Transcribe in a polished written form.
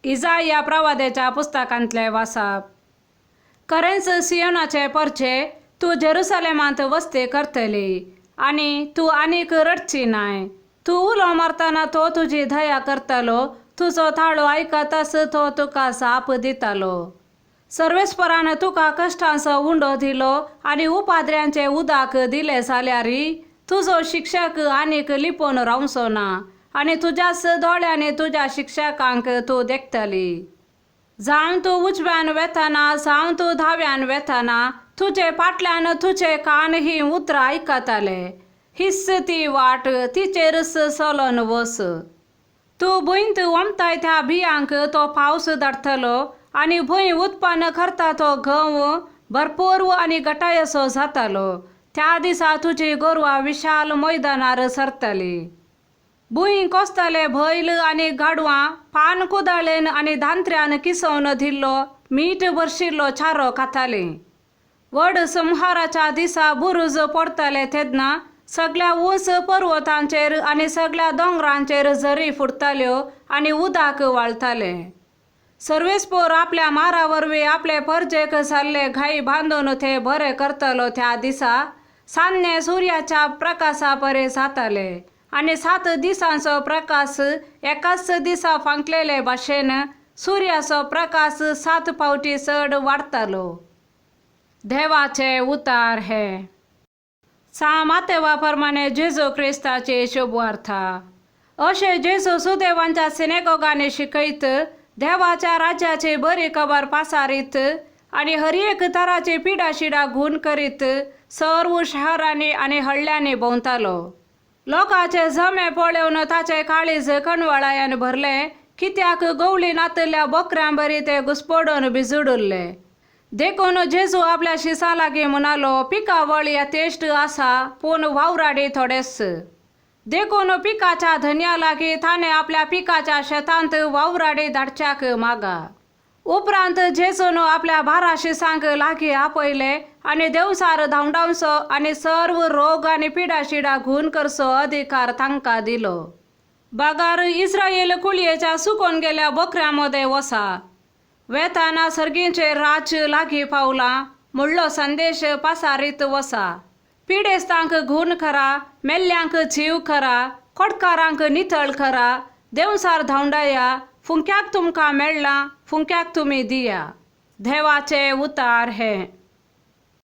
इजाया प्रवाद्याच्या पुस्तकांतलें वाचप. खरेंच सियोनाचे परचे तूं जेरुसलेमांत वस्ती करतली आनी तूं आनीक रडची नाय. तूं उलो मारतना तो तुजी दया करतलो, तुजो ताळो आयकताच तो तुका जाप दितालो. सर्वेस्परान तुका कश्टांचो उंडो दिलो आनी उपाद्र्यांचें उदक दिलें जाल्यार तुजो शिक्षक आनीक लिपोवन रावचो ना आनी तुज्याच दोळ्यांनी तुज्या शिक्षकांक तूं देखतली. जावं तूं उजव्यान वेतना जावं तूं दाव्यान वेतना तुजे फाटल्यान तुजे कान हीं उतरां आयकताले. हीच ती वाट, तिचेरच चलोन वच. तूं भुंयत ओंपताय त्या बियांक तो पावस धाडटलो आनी भूंय उत्पन्न करता तो गंव भरपूर आनी घटायसो जातालो. त्या दिसा तुजी गोरवां विशाल मैदानार सरतली. भूंय कोसतले बैल आनी गाडवां पान कुदाळेन आनी दांत्र्यान किसोवन दिल्लो मीठ भरशिल्लो चारो खातालीं. व्हड संहाराच्या दिसा बुरूज पडटले तेन्ना सगळ्या उंच पर्वतांचेर आनी सगळ्या दोंगरांचेर झरी फुट्टाल्यो आनी उदक व्हाळटालें. सर्वेस्पोर आपल्या मारा वरवीं आपले परजेक जाल्ले घाई बांदून ते बरे करतलो. त्या दिसा सान्ने सुर्याच्या प्रकाशा परे जाताले आनी 7 दिसांचो प्रकाश एकाच दिसा फांकलेले भाशेन सुर्याचो प्रकाश 7 फावटी चड वाडटालो. देवाचे उतार हे सा मातेवा प्रमाणे जेजू क्रिस्ताचे शुभवार्ता. अशें जेजू सुदेवांच्या सिनेगोगांनी शिकयत, देवाच्या राज्याची बरी खबर पासारीत आनी हर एक तराची पिडाशिडा गूण करीत सर्व शहरांनी आनी हळ्यांनी भोंवतालो. लोकांचे जमे पळोवन ताचे काळीज कणवळायान भरले, कित्याक गवळी नातल्या बोकऱ्यां बरी ते घुसपडून भिजूड उरले. देखून जेजू आपल्या शिसां लागीं म्हणालो, पिकावळ यथेश्ट आसा पूण वावराडी थोडेच. देखून पिकाच्या धनया लागीं ताणें आपल्या पिकाच्या शेतांत वावराडी धाडच्याक मागा. उपरांत जेजून आपल्या 12 शिसांक लागीं आपयले आनी देवसार धांवडावचो आनी सर्व रोग आनी पिडाशिडा गूण करचो अधिकार तांकां दिलो. बागार इस्रायल कुळयेच्या सुकोन गेल्या बोकऱ्यां मदें वसा. वेताना सर्गींचे राज्य लागीं पावलां म्हणलो संदेश पासारीत वसा. पिडेस्तांक गूण करा, मेल्ल्यांक जीव करा, कोटकारांक नितळ करा, देवसार धांवडाया, फुंक्याक तुमकां मेळ्ळां फुंक्याक तुमी दिया. देवाचे उतार हे.